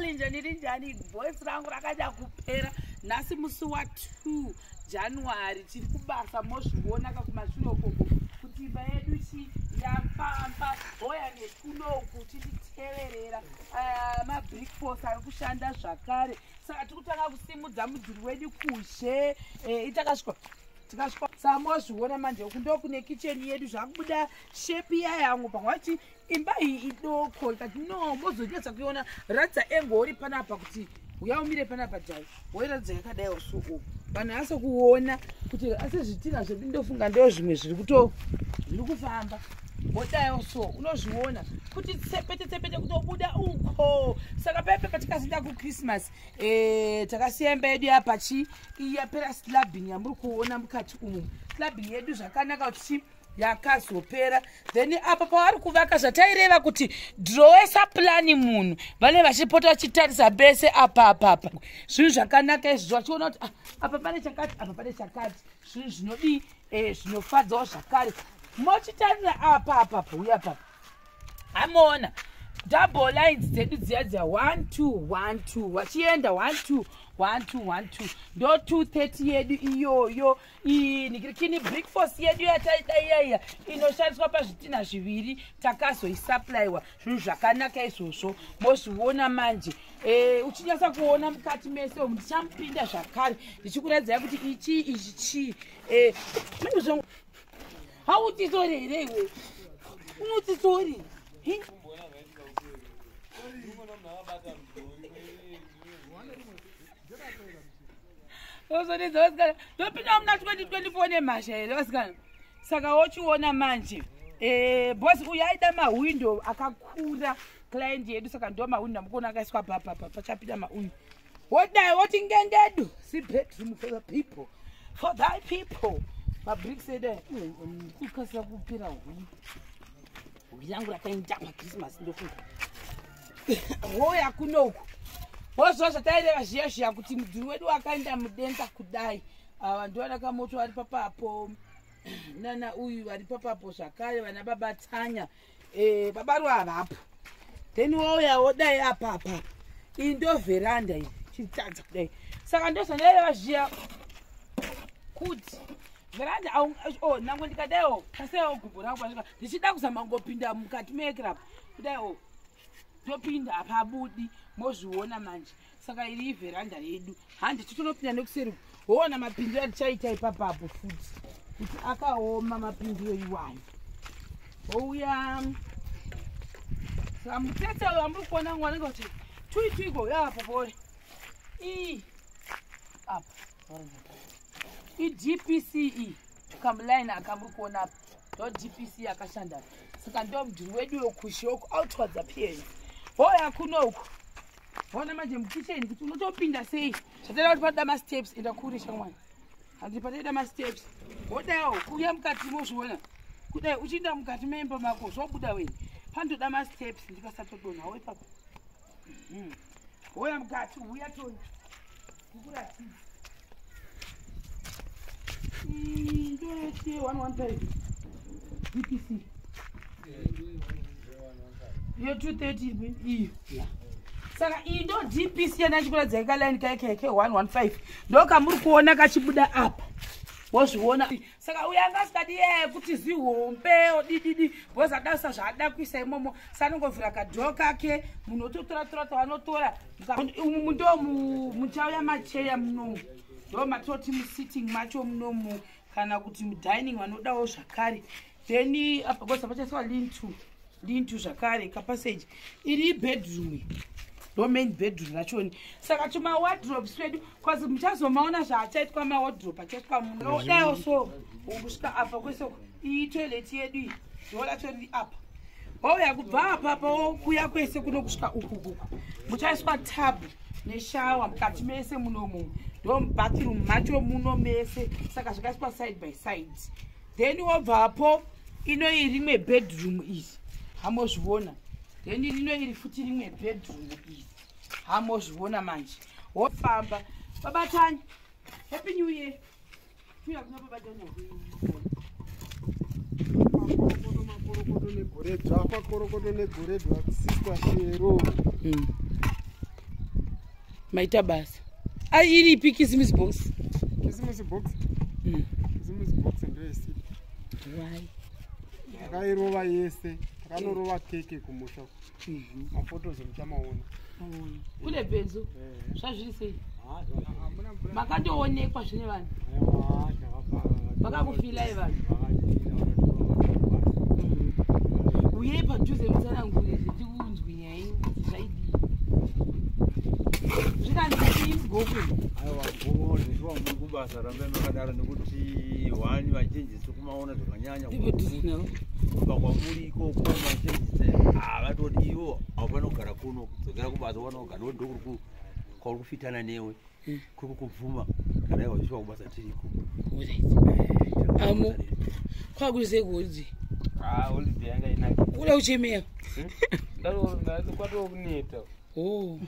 Linjani linjani, voice rangu rakada kupera. Nhasi musi wa 2 January tiri kubasa, mozviona kakumashure ukoko kuti imba yedu chi yafamba. Hoya nekunoku tichiteverera mabrick force ari kushanda zvakare. Saka tiri kutanga kusimudza mudhuri wedu kuzhe itakasvika tikasvika. Saka mozviona manje, uku ndo kune kicheni yedu, zvakubuda shape yayangu. Pamwe vati imba iyi idoko, ikati no, mozonyatsa kuiona. Ratidza angle uri panapa kuti uya umire panapa jai, woiratidza yakadaiwo. So vanhu vase kuona kuti asi zvitina zvedu, ndofunga ndo zvimwe zviri kuto zviri kufamba. Wodaiwo so unozviona kuti tsepete tsepete kutobuda uko. Saka pepe patikazoenda kuChristmas, takasiya imba yedu yapachi yapera slabbing yamuri kuona mukati umu. Slabbing yedu zvakanaka kuti chi yakazopera. Then apa pavari kuvaka, zvataireva kuti drawesa plan, munhu vane vachipota vachitarisa bese apa apapa. Zvinhu zvakanaka izvi, vachiona kuti, ah, apa pane chakati, apa pane chakati. Zvinhu zvinodii, zvinofadzawo zvakare. Mochitarira apa apapa, uya papa amoona double lines dzedu dziya dziya, 1 2 1 2, vachienda 1 2 1 2 1 2, ndo 230 yedu iyoyo. Nikirikini brick force yedu yataida iyaiya inoshandiswa pazvitina zviviri, takazoisupplyiwa. Zvinhu zvakanaka izvozvo, mozviona manje. Uchinyatsa kuona mukati mese umu, ndichamupinda zvakare ndichikuratidzai kuti ichi ichi chii. Hautisori here iwe? Unotisori? Hi? Ozonedza vasikana, topinda muna 2024 nemhasha here vasikana? Saka wochiona manje, boss uyu aida mahwindo akakura, client yedu. Saka ndo mahwindo amukuona akaiswa papapa, pachapinda mauyu. Wodai woti ngendedu zibedroom for the people, for thy people. Mabricks edu ndikukasira kupera hwi hwi yangu rakaenda paChristmas, ndofunga. Hoya kunoku, wozva zvataireva zviya zviya kuti mudhuri wedu wakaenda mudenga kudai. Ava ndovana kamoto vari papapo, nana uyu vari papapo zvakare, vana baba Tanya, baba Ruavapo. Then wouya wodai apa apa, iyi ndo veranda iyi, chitadza kudai. Saka ndozvandaireva zviya kuti veranda, oh, nangwe ndikadaiwo pasaiwo gumbo rangu pasvika, ndichida kuzama kungopinda mukati mekrap kudaiwo, topinda hapabudi. Mozviona manje. Saka iri ivheranda yedu, handi titonopinda nekuseri, woona mapindiro atichaita ipapapo futi kuti akaoma mapindiro iwayo. Ouya, saka mutsetse uyo wamuri kuona ngwanenge kuti tui tuiko yapo pore ii apa iDPC kamuline akamuri kuona apa, ndo DPC akashanda. Saka ndo mudhuri wedu wekushe woku outwards appearance. Hoya kunoku, ona manje mukicheni kuti unotopinda sei. Zvataida kuti panoda masteps, enda kuri shamwani, handi panoida masteps. Wodawo kuuya mukati, mozviona kudai uchiinda mukati memba mako, zvobuda weni panotoda masteps, ndikasatodonhawo ipapo. Hoya mukati, huya toni kukuratidza. Ndoyete 115 DPC yo 230 iyo. Saka iyi ndo DPC yandachikuratidza, ikaline kaikeke 115, ndo kamuri kuona kachibuda apa, wozviona. Saka uyo anga asikadi yeye kuti zihombe odididi, because adasa zvaada kuisa imomo, sanongovhura kadoor kake, munhu ototora tora twanotora. Umu ndo muchauya macheya munomu, ndo matoti musitting macho munomu, kana kuti mudining vanodawo zvakare. Then apa because pachaiswa lintel, lintel zvakare, kapassage. Iri ibedroom, ndo main bedroom rachoni. Saka tumawardrobes twedu, cause muchazomaona zvaachaitwa mawardrobe achaitwa muno. Daiwo so kusvika apa kwese. Iyi toilet yedu iyi, ndo racho riri apa. Wauya kubva apapa wokuya kwese kuno kusvika uku kuku, muchaiswa tub neshower mukati mese munomu, ndo mubathroom macho muno mese. Saka zvakaiswa side by side. Then wobvapo, ino iri rimwe bedroom iri, hamozviona. Then rino iri futi rimwe bedroom iri, hamozviona manje. Wofamba, babatanya, happy New Year. Tuya kuna babatanya. Makorokoto, makorokoto negoredzva, makorokoto negoredzva, Sister Shero. Maita basa. Ai, iripi Christmas box? Christmas box. Christmas box ndoyesipi. Why? Takairova yese, takanorova keke kumusha. Mafotos muchamaona. Kune benzo, zvazviri sei? Makandoonekwa zvine vanhu vakakufilai vanhu. Uyei padhuze mutsanangure zvetikunzwi nyaya iyi kuti zvaidii, zvikanzi mugokwe. Aiwa, gogo, zveshuwa muri kubasa, rambai makadaro, nekuti one vachenjesi kumaona zvakanyanya. Ipadhuze navo. Kubva kwamuri ikoko machenjesi havatodi ivo, haufani kugara kuno, kudzokera kubasa wanogara ndokuri kwauri kufitana newe. Kuri kukubvuma kana iwa zveshuwa kubasa tiriko. Alright. Amo kwakurisei kuholiday? Ah, holiday yanga inaki. Kuda kuchemera. Kwatokuneta. Oh.